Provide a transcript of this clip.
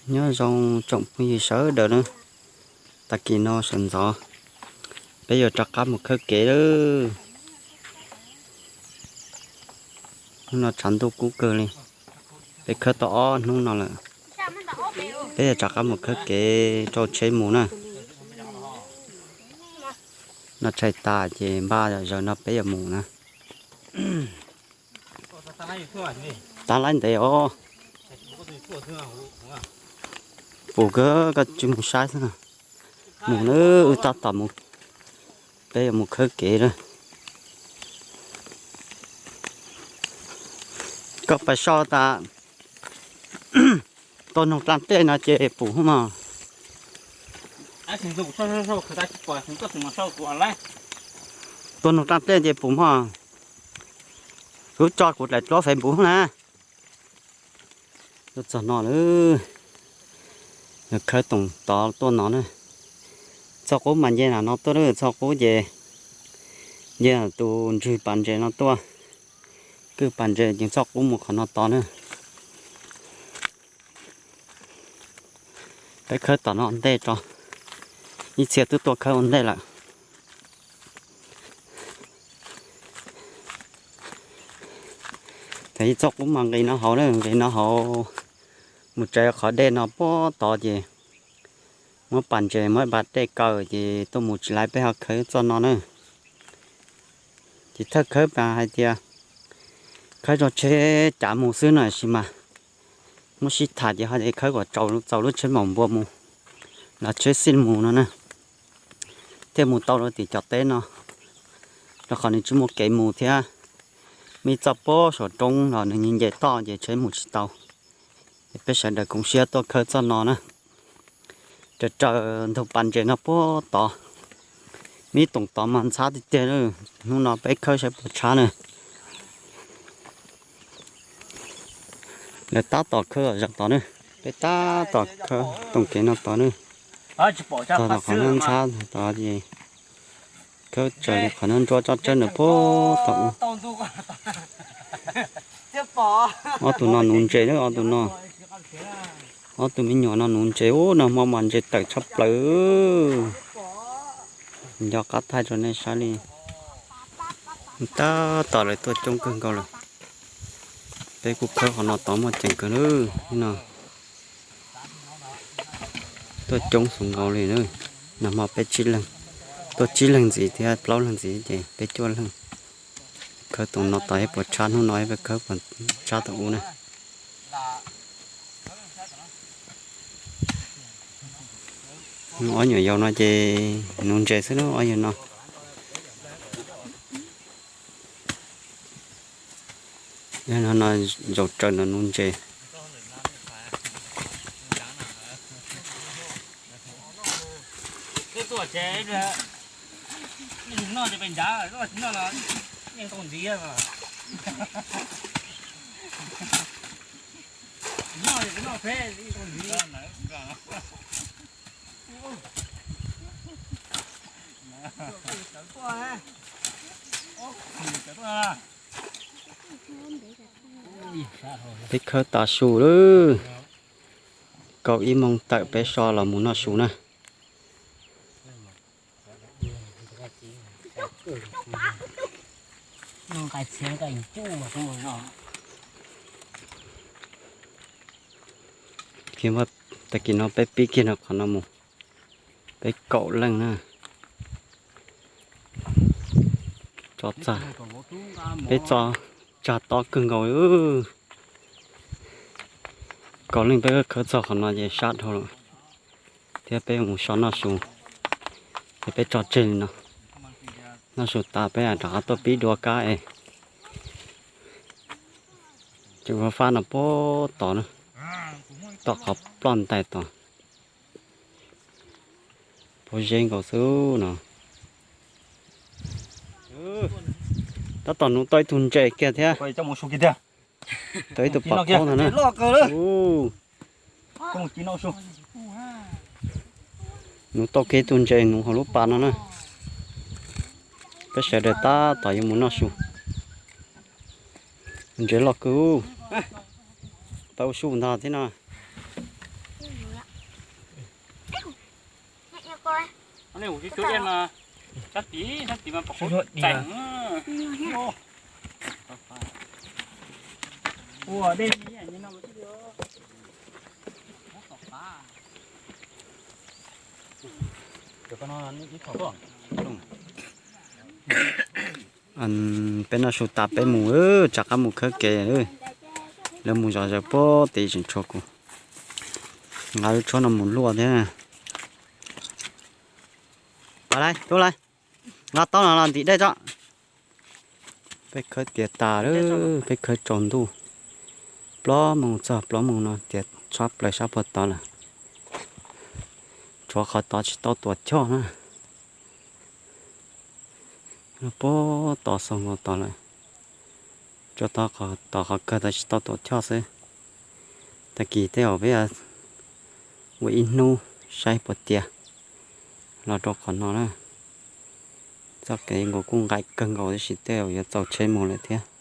Nyob zoo tsoom phooj ywg sawv daws na, tag kis no sawv ntxov peb yuav rov qab mus khawb kev lawm. Hnub no tshav ntuj kub kawg li, peb khawb tau ob hnub no lawm. Peb yuav rov qab mus khawb kev rau tsheb mus na. No tshais tas ces npaj zaws no peb yuav mus na. Tab laib ntev os. Pum kawg koj tsis mus saib xwb. Mus na, wb tab tom mus, peb yuav mus khawb kev na. Koj pais so tas tua noog dlaaj dlej no ces pum mog. Tua noog dlaaj dlej ces pum mog. Kuv tso kuv daim duab Facebook na. Tuaj txog no lawm, khawb toom tod tuaj no na. Txoj qub mas nce nram no tuaj lawm, txoj qub ces nce tus ntswg pas ntses no tuaj. Kwj pas ntses ces txoj qub mus qhov no tod na. Peb khawb tom no ua ntej tso, ib txhia twb tuaj khawb ua ntej lawm. Thaum ib txoj qub mas nqis no hauv na, nqis no hauv mus tsaws qhov dej no puag tod ces muab pas ntses muab ib pas dej kaw ces tuaj mus tsis laiv, peb ho khawb txoj no na. Ces thawj khawb mas hais tias khawb rau tsheb cav mus xwb no, tab sis mas muab sib tham ces ho tias khawb kom txaus lub tsheb maum npua mus, los tsheb xij mus no na, thiaj mus tau rau tim cov teb no, rau qhov nws tsis muaj kev mus thiab. Muaj ib txoj puag saum roob los nws nce toj ces tsheb mus tsis tau. Ces peb sawv daws koom siab tuaj khawb txoj no na. Raws raws ntug pas ntses no puag tod, muaj ib toom tod mas ntxhab tiag tiag. Hnub no peb khawb saib puas tshab na. Lawv tab tom khawb zaum tod na, peb tab tom khawb toom kev no tod na. Txog tom qhov ntxhab tod ces khawb raws li qhov nruab tsob tsawb ntawd puag tod ub. Ob tug no nuv ntses lawm, ob tug no, ob tug me nyuam no nuv ntses ub, nag hmo mas ntses tawm tshaj plaws. Nco qab thaij rau nej saib li. Tab tom lawv tuaj coob kawg nkaus lawm. Peb kuj khawb qhov no tod muaj ceem kawg lawm no. Tuaj coob xwb nkaus li na. Nag hmo peb tsib leeg, tuaj tsib leeg ntxiv thiab plaub leeg ntxiv ces peb cuaj leeg. Khawb toom no tod ib puas tshab, hnub no ib puas khawb puas tshab tom ub na. Ob nyuam yaus no ces nuv ntses xwb na, ob yawg no. Yog no zaum raws no nuv ntses. Peb khawb tas su lawm, kaum ib moos tawm peb so los mus noj su na. Tag kis no peb pib kiag rau qhov no mus, peb kaum leej na. Tso txag, peb tso tsag tob kawg nkaus. Kaum leej peb khawb txog qhov no ces sab dhau lawm, thiab peb mus so noj su, ces peb tso tseg li no. Noj su tas peb rov qab tuaj pib dua kab es. Ces ua fab no puag tod na, tom qhov ploj ntais tod. Puag zeb nkaus xwb no. Tab tom nuv tau ib tug ntses kiag thiab. Tau ib tug pom qab no na. Nuv tau kiag ib tug ntses nuv hauv lub pas no na. Peb sawv daws tab tom yuav mus noj su. Ntses loj kawg, tau su ntag thiab no. Ua dej Peb noj su tas peb mus, rov qab mus khawb kev. Lawv mus zov zaws puag tid tseem tshuav kuv. Nqa lub tshuab no mus luaj thiab. Los lawm, tub lawm, nqa taub no los ntim dej tso. Peb khawb tiav tas lawm, peb khawb tsaus ntuj, plaub moos txog plaub moos no tiav tshab plaws sab puag tod lawm. Tshuav qhov tod tsis tau tuam choj na. Puag tod xaus nkaus tod lawm. Tsuas tau tom qhov kawg tod tsis tau tuam choj xwb. Tag kis tej zaum peb ua ib hnub saib puas tiav los rau qhov no na. Txoj kev nkaus kuj nqaim kawg nkaus tab sis tej zaum yuav txaus tsheb mus lawm thiab.